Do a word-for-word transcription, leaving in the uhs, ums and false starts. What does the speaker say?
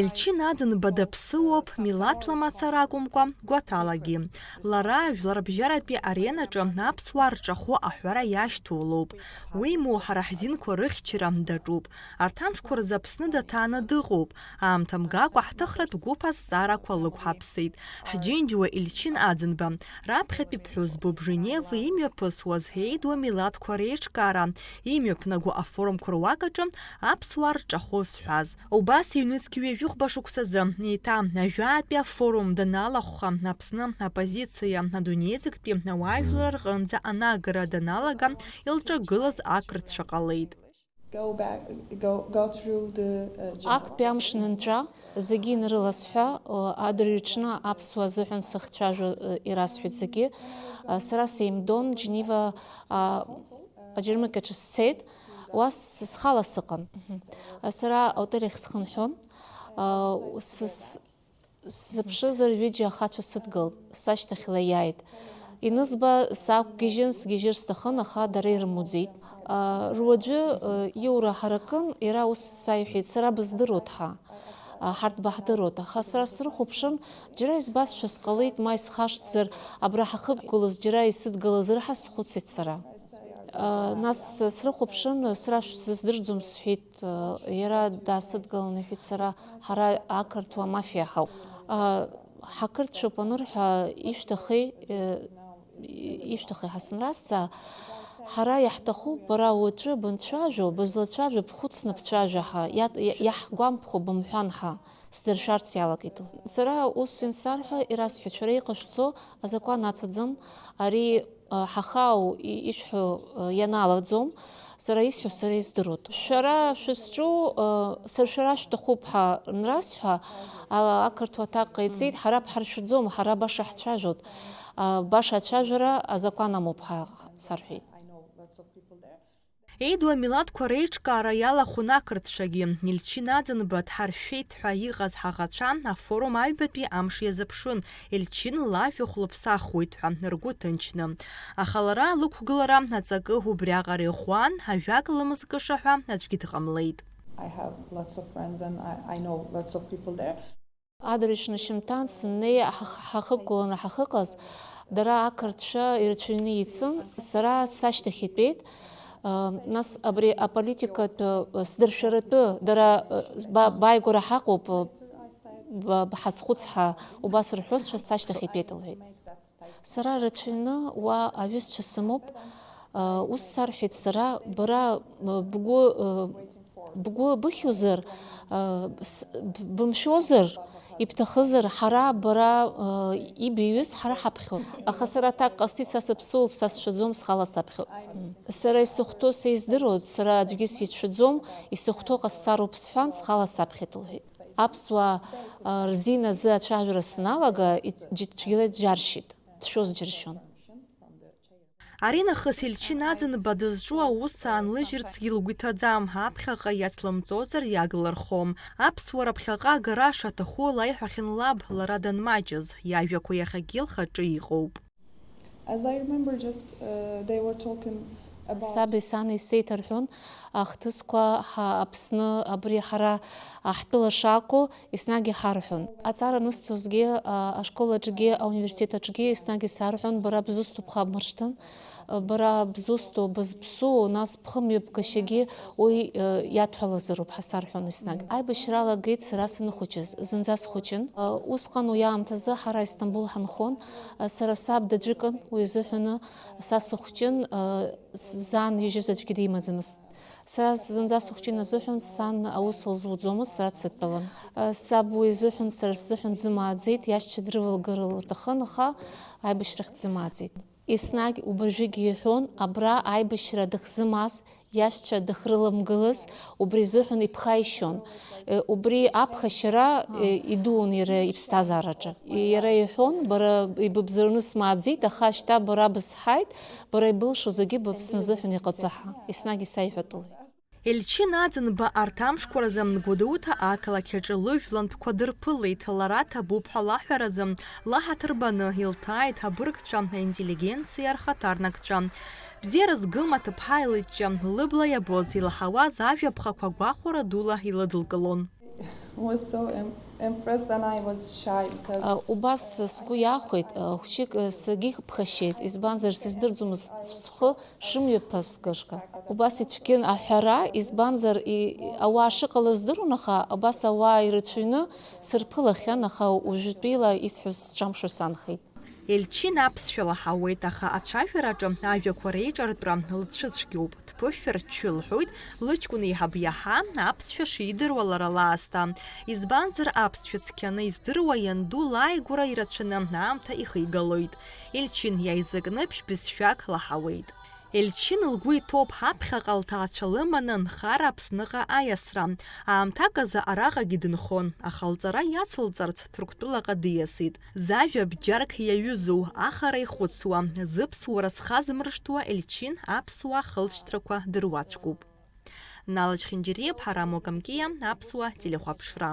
Елчина Аӡынба даԥсыуоуп, милаҭла мацара акәымкәа, гәаҭалагьы. Лара ажәларбжьаратәи аренаҿы аԥсуаа рҿахәы аҳәара иашьҭоу лоуп. Уимоу, ҳара ҳзинқәа рыхьчара даҿуп. Арҭ амшқәа рзы Аԥсны даҭааны дыҟоуп. Аамҭа мгакәа ҳҭыхратә гәыԥ азҵаарақәа лықәҳаԥсеит. Ҳџьынџьуа Елчина Аӡынба, раԥхьатәи ԥҳәызбоуп Женева имҩаԥысуаз еидуа милаҭқәа реиҿкаара, имҩаԥнаго афорумқәа руак аҿы аԥсуаа рҿахәы зҳәаз. Убас ҩнызқь ҩажәихәба шықәсазы, еиҭа ажәаатәи афорум даналахәха, Аԥсны аппозициа адунеизыктәи ауаажәлар рҟынӡа анагара даналага, илҿагылаз ақырҭцәа ҟалеит. Go back, go, go through the, uh, Актәи амш нынҵәа, зегьы инрыласҳәа, адырҩаҽны аԥсуаа азыҳәан сахьцәажәо, э, ирасҳәеит зегьы. Э, сара сеимдон, Џьенева, а, аџьармыкьаҿы сцеит, уа с-, схала сыҟан. Мгм. Сара аотель ахь схынҳәон. А, с-, с-, сзыԥшызар, ҩыџьа ахацәа сыдгылт, сашьҭахьла иааит. Инызба саақәгьежьын, сгьежьыр сҭахын, аха дара ирымуӡеит. А, руаӡәы, э, иура ҳаракын, иара ус саиҳәеит, сара быздыруеит ҳа. А, ҳарҭ баҳдыруеит, аха сара срыхәаԥшын, џьара избазшәа сҟалеит, ма исхашҭзар, абра ҳахықәгылоз џьара исыдгылазар ҳәа схәыцит сара. А, нас срыхәаԥшын, сара шәсыздырӡом сҳәеит, а, иара даасыдгылан иҳәеит, сара ҳара ақырҭуа мафиа ҳауп. А, ҳақырҭшәоуп анырҳәа, ишәҭахи, э, ишәҭахи ҳәа санразҵаа, ҳара иаҳҭахуп, бара уаҵәы банцәажәо, бызлацәажәо, бхәыцны бцәажәа ҳәа, иа-, иа-, иаҳгәамԥхо бымҳәан ҳәа сдыршәарц иалагеит. Сара ус инсарҳәа, ирасҳәеит, шәара иҟашәҵо азакәан ацаӡам, ари, а, ҳахаау и-, ишәҳәо, а, ианаалаӡом, сара исҳәо сара издыруеит. Шәара шәызҿу, а, сара шәара шәҭахуп ҳәа анрасҳәа, а, ақырҭуа аҭак ҟаиҵеит, ҳара бҳаршәаӡом, ҳара баша ҳцәажәоит. А, баша ацәажәара азакәан амоуп ҳәа сарҳәеит. Еидуа милаҭқәа реиҿкаара иалахәын ақырҭцәагьы. Елчина Аӡынба дҳаршәеит ҳәа иҟаз ҳаӷацәа афорум аҩбатәи амш иазыԥшын, Елчина лажәа хәлыԥсахуеит ҳәа ргәы ҭынчны. Аха лара лықәгылара аҵакы убриаҟара иӷәӷәан, ажәак лымызкыша ҳәа аӡәгьы дҟамлеит. I have lots of friends and I, I know lots of people there. Адырҩаҽны шьымҭан сыннеи ҳах-, ҳахықәгыланы ҳахыҟаз, дара ақырҭцәа ирацәаҩны ицын, сара сашьҭахь итәеит. Нас абри аполитикатә, сдыршәаратәы дара, ба-, бааигәара ҳаҟоуп, ба-, бҳазхәыц ҳәа убас рҳәозшәа сашьҭахь итәеит, лҳәеит. Сара рацәаҩны уа аҩызцәа сымоуп. Ус сарҳәеит сара, бара, бгәы, бгәы быхьозар, с-, б-, бымшәозар, ибҭахызар, ҳара бара, ибаҩыз ҳара ҳаԥхьон. Аха сара аҭак ҟасҵеит, са сыԥсуоуп, са сшәаӡом, схала саԥхьоит. Сара исыхәҭоу са издыруеит, сара аӡәгьы сицәшәаӡом, исыхәҭоу ҟасҵароуп сҳәан, схала саԥхьеит, лҳәеит. Аԥсуаа, а, рзин азы ацәажәара саналага, ит-, џь-, цәгьала иџьаршьеит, дшәоз џьыршьон. Аринахыс Елчина Аӡынба дызҿу аус аанлыжьырцгьы лгәы иҭаӡам, аԥхьаҟа иацлымҵозар иаглырхом. Аԥсуара ԥхьаҟа агара шаҭаху лаиҳәахьан лаб, лара данмаҷыз, иажәақәа иахьагьы лхаҿы иҟоуп. As I remember, just, uh, they were talking about Саби сани сеиҭарҳәон, ахҭысқәа ҳа-, Аԥсны абри ҳара ҳтәыла шакәу еснагь иҳарҳәон. Аҵара анысҵозгьы, а, ашкол аҿгьы, ауниверситет аҿгьы еснагь исарҳәон, бара бзусҭоуп, хабмыршҭын, бара бзусҭоу, бызԥсу, нас бхымҩаԥгашьагьы уи, э, иадҳәалазароуп ҳәа сарҳәон еснагь. Аибашьра алагеит сара саныхәыҷыз, зынӡа схәыҷын. Э, усҟан уи аамҭазы ҳара Истамбул ҳанхон. Э, сара саб даӡәыкын уи азыҳәаны, са сыхәҷын, э, с-, зан ижьыз аӡәгьы димаӡамызт. Сара зынӡа сыхәҷын азыҳәан сан аус лзуӡомызт, сара дсыдтәалан. Э, саб уи азыҳәан сара сзыҳәан дзымааӡеит, иашьцәа дрывалгар лҭахын, аха аибашьрахь дзымааӡеит. Еснагь убыржәгьы иҳәон, абра аибашьра дахьзымаз, иашьцәа дахьрыламгылаз, убри азыҳәан иԥхаишьон. Э, убри аԥхашьара, э, идуун иара иԥсҭазаараҿы. Иара иҳәон, бара ибыбзараны смааӡеит, аха шьҭа бара бысҳаит, бара ибылшо зегьы быԥсны азыҳәан иҟаҵа ҳәа, еснагь исаиҳәоит, лҳәеит. Елчина Аӡынба арҭ амшқәа рзы Гәдоуҭа ақалақь аҿы лыжәлантәқәа дырԥылеит, лара ҭабуп ҳәа лаҳәаразы, лаҳаҭыр баны илҭааит абыргцәа, аинтеллигенциа рхаҭарнакцәа. Бзиара згым аҭыԥҳа илыҷҷа, лыбла иабоз, илаҳауаз ажәа ԥхақәа гәахәара дула илыдылкылон. Was so im- impressed and I was shy because Убас сгәы иахәеит, хәҷык сагьыԥхашьеит, избанзар, сыздырӡомызт схы шымҩаԥысгашга. Убас ицәгьан аҳәара, избанзар, и- ауаа шыҟалаз здыруан, аха абас ауаа ирацәаҩны сырԥылахьан, аха уажәтәила исҳәоз сҿамшәо санхеит. Елчин аԥсшәа лаҳауеит, аха ацәажәараҿы ажәақәа реиҿартәра лцәыцәгьоуп. Дԥышәарччо илҳәоит лыҷкәын еиҳаб иаҳа аԥсшәа шидыруа лара лаасҭа. Избанзар, аԥсшәа цқьаны издыруа ианду лааигәара ирацәаны аамҭа ихигалоит. Елчин иааизакны ԥшь-бызшәак лаҳауеит. Елчин лгәы иҭоуп ҳаԥхьаҟа лҭаацәа лыманы нхара Аԥсныҟа аиасра. Аамҭак азы араҟагьы дынхон, аха лҵара иацылҵарц Ҭырқәтәылаҟа диасит. Зажәа бџьарк иаҩызоу, ахара ихәыцуа, зыԥсуара зхазмыршҭуа Елчин аԥсуаа хылҵшьҭрақәа дыруаӡәкуп. Налач Хинџьариа, Ҳарамо Камкиа, Аԥсуа телехәаԥшра.